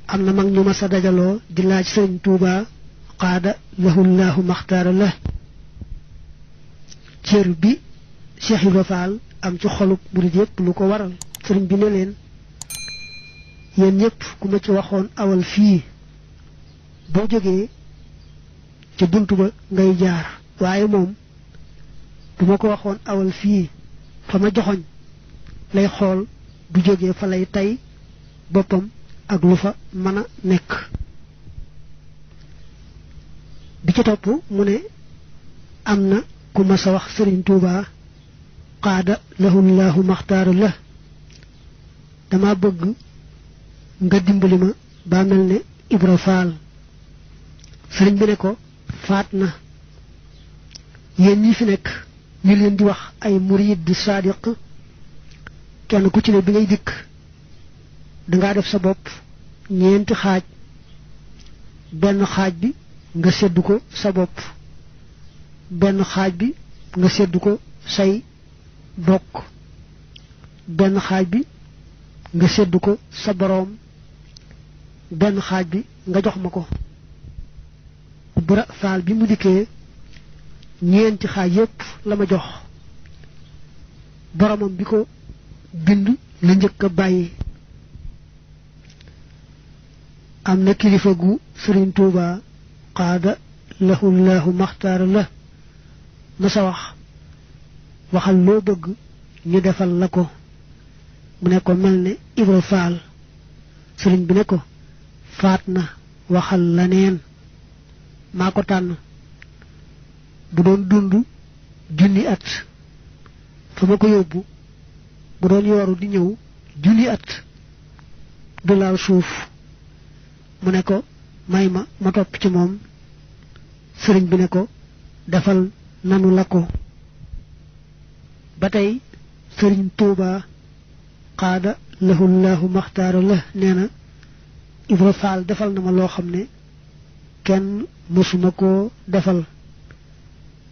am na mag ñu ma sa dajaloo di laaj sëriñ Tuuba qaada lahullahu maxtaara la cër bi Cheikh Ibra Fall am ci xolub murid yépp lu ko waral. sëriñ bi ne leen yéen ñëpp ku ma ci waxoon awal fii boo jógee ca buntu ba ngay jaar waaye moom bu ma ko waxoon awal fii fa ma joxoñ lay xool bu jógee fa lay tay boppam ak lu fa mën a nekk. bi ci topp mu ne am na ku ma sa wax sëriñ Tuuba qaada lahullahu maxtaara la dama bëgg nga dimbali ma ba mel ne Ibra Faal. sëriñ bi ne ko faat na. yéen ñi fi nekk ñu leen di wax ay murid sadiq kenn ku ci ne bi ngay dikk dangaa def sa bopp ñeenti xaaj benn xaaj bi nga seddu ko sa bopp benn xaaj bi nga seddu ko say bokk benn xaaj bi nga seddu ko sa boroom benn xaaj bi nga jox ma ko. Ibra Faal bi mu dikkee ñeenti xaaj yépp la ma jox boromam bi ko bind la njëkk a bàyyi. am na kilifa gu sëriñ Tuuba qaada lahullahu maxtaara la ma sa waxal loo bëgg ñu defal la ko. mu ne ko mel ne Ibra Faal. sëriñ bi ne ko faat na waxal la neen maa ko tànn bu doon dund junni at fa ma ko yóbbu bu doon yooru di ñëw junni at du laal suuf. mu ne ko may ma topp ci moom. sëriñ bi ne ko defal nanu la ko. ba tey sëriñ Tuuba qaada lahullahu maxtaara la nee na Ibra Faal defal na ma loo xam ne kenn mësuma koo defal.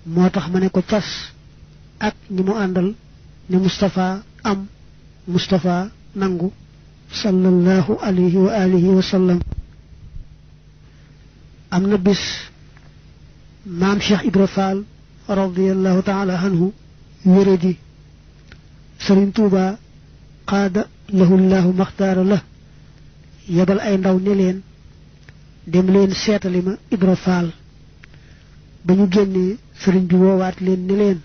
moo tax ma ne ko cas ak ñi mu àndal ne Moustapha am Moustapha nangu sallallahu alayhi wa alihi wa sallam. am na bis maam Cheikh Ibra Fall radiyallahu taala anhu wéradi sëriñ Tuuba qaada lahullahu maxtaara la yebal ay ndaw ne leen dem leen seetali ma Ibra Fall. ba ñu génnee sëriñ bi woowaat leen ne leen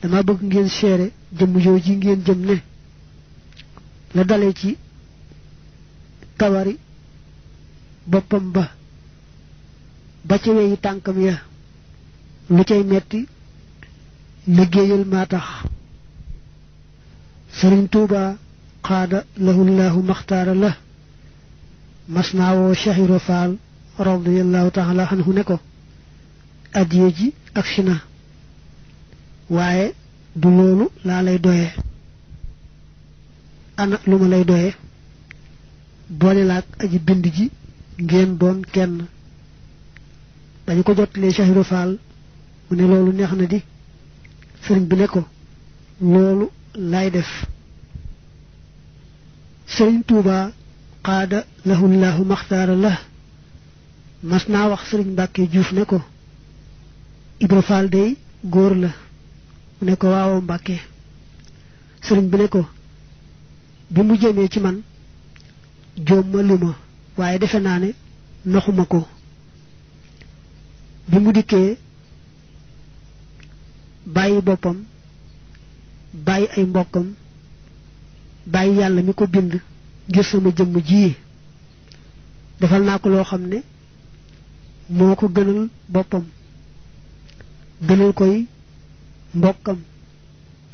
dama bëgg ngeen seere jëmm jooji ngeen jëm ne la dale ci kawari boppam ba ca weyi tànkam ya lu cay metti liggéeyal maa tax. sëriñ Tuuba qaada lahullahu maxtaara la mas naa woo Cheikh Ibra Fall radiyallahu taala anhu ne ko addiye ji ak si na waaye du loolu laa lay doye. ana lu ma lay doye boole laak aji bind ji ngeen doon kenn. dañu ko jottalee Cheikh Ibra Fall mu ne loolu neex na di. sëriñ bi ne ko loolu laay def. sëriñ Tuuba qaada lahullahu maxtaara la mas naa wax sëriñ Mbàkke Juuf ne ko Ibra Faal day góor la. mu ne ko waaw Mbàkke. sëriñ bi ne ko bi mu jëmee ci man joom ma lu ma waaye defe naa ne naxuma ko. bi mu dikkee bàyyi boppam bàyyi ay mbokkam bàyyi yàlla mi ko bind ngir sama jëmm ji defal naa ko loo xam ne moo ko gënal boppam gënal koy mbokkam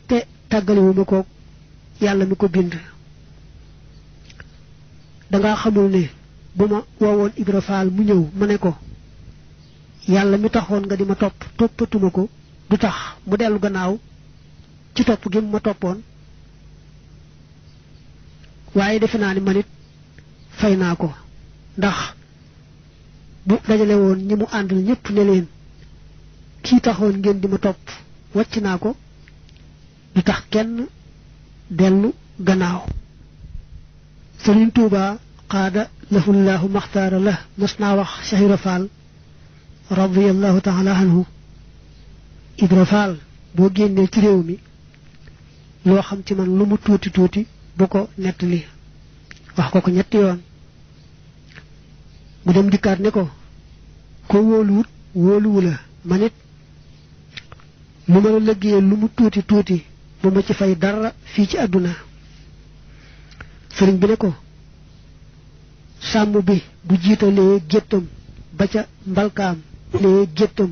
te tàggaliwuma ko yàlla mi ko bind. danga xamul ne bu ma woowoon Ibra Faal mu ñëw ma ne ko yàlla mi taxoon nga di ma toppatuma ko du tax mu dellu gannaaw ci topp gi mu ma toppoon. waaye defe naa ni man it fay naa ko ndax bu dajale woon ñi mu àndal ñépp ne leen kii taxoon ngeen di ma topp wàcc naa ko du tax kenn dellu gannaaw. Sëriñ Tuuba qaada lahullahu maxtaara la mas naa wax Cheikh Ibra Fall radiyallahu taala anhu Ibra Fall boo génnee ci réew mi loo xam ci man lu mu tuuti tuuti bu ko nettali wax ko ñetti yoon mu dem dikkaat ne ko wóoluwut wóoluwu la man it lu ma la liggéeyee lu mu tuuti tuuti bu ma ci fay dara fii ci àdduna sëriñ bi ne ko sàmm bi bu jiitalee géttam ba ca mbalkaam lee géttam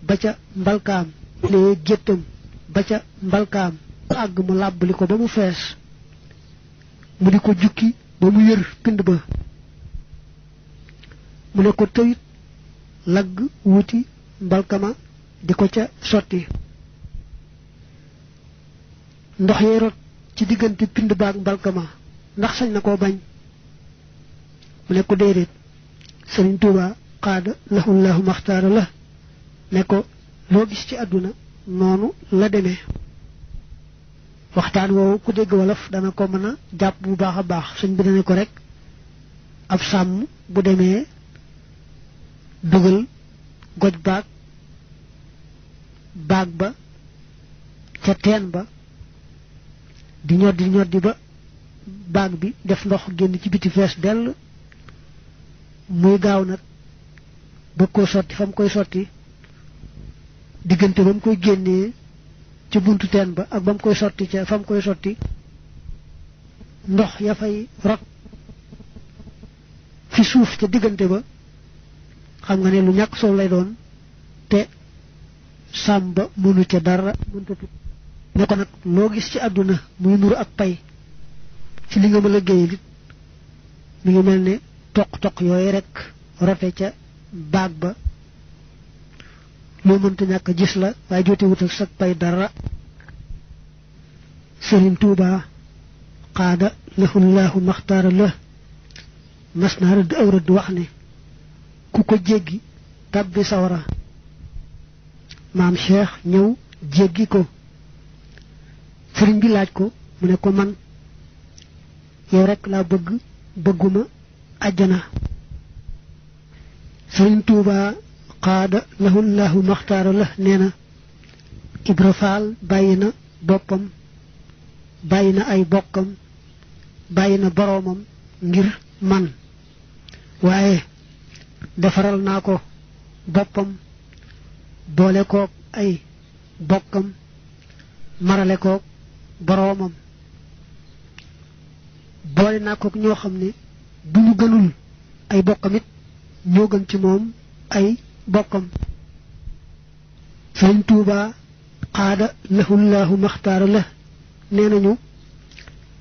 ba ca mbalkaam lee géttam ba ca mbalkaam àgg mu làbbali ko ba mu fees mu di ko jukki ba mu yër pind ba mu ne ko tëyit lagg wuti mbalkama di ko ca sotti ndox yee rot ci diggante pind baag mbalkama ndax sañ na koo bañ mu ne ko déedéet Sëriñ Tuuba qaada lahullahu maxtaara la ne ko loo gis ci àdduna noonu la demee waxtaan woowu ku dégg wolof dana ko mën a jàpp bu baax a baax sëñ bi dana ko rek ab sàmm bu demee dugal goj baag ba ca teen ba di ñoddi ba baag bi def ndox génn ci biti fees dell muy gaaw nag ba koo sotti fa mu koy sotti diggante ba mu koy génnee ci buntu teen ba ak ba mu koy sotti ca fa mu koy sotti ndox ya fay rot fi suuf ca diggante ba xam nga ne lu ñàkk solo lay doon te sàmba mënu ca dara mënta ne ko nag loo gis ci àdduna muy nuru ak pay ci li nga ma liggéey lit mi ngi mel ne toq yooyu rek rote ca baag ba loo mënta ñàkk gis la waaye jote wut ak sa pay dara Sëriñ Tuuba qaada lahullahu maxtaara la mas naa rëdd aw rëdd wax ne ku ko jéggi tàbbi sawara maam Cheikh ñëw jéggi ko sëriñ bi laaj ko mu ne ko man yow rek laa bëgguma àjjana Sëriñ Tuuba qaada lahullahu maxtaara la nee na Ibra Faal bàyyi na boppam bàyyi na ay bokkam bàyyi na boroomam ngir man waaye defaral naa ko boppam boole koog ay bokkam marale koog boroomam boole naa koog ñoo xam ne bu ñu gënul ay bokkam it ñoo gën ci moom ay bokkam Sëriñ Tuuba qaada lahullahu maxtaara la nee nañu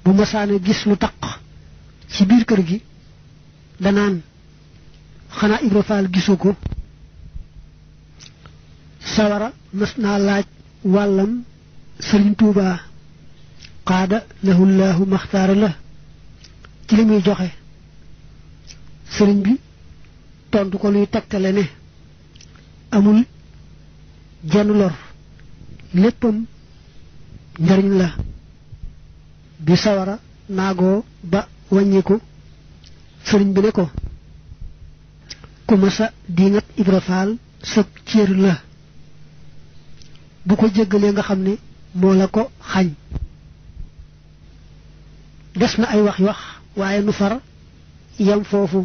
bu masaana gis lu taq ci biir kër gi danaan xanaa Ibra Faal gisu ko sawara mas naa laaj wàllam Sëriñ Tuuba qaada lahullahu maxtaara la ci li muy joxe sëriñ bi tontu ko luy tegtale ne amul jenn lor léppam njariñ la bi sawara naagoo ba wàññiku sëriñ bi ne ko ku masa diingat Ibra Faal sëb cër la bu ko jéggalee nga xam ne moo la ko xañ des na ay wax waaye nu far yam foofu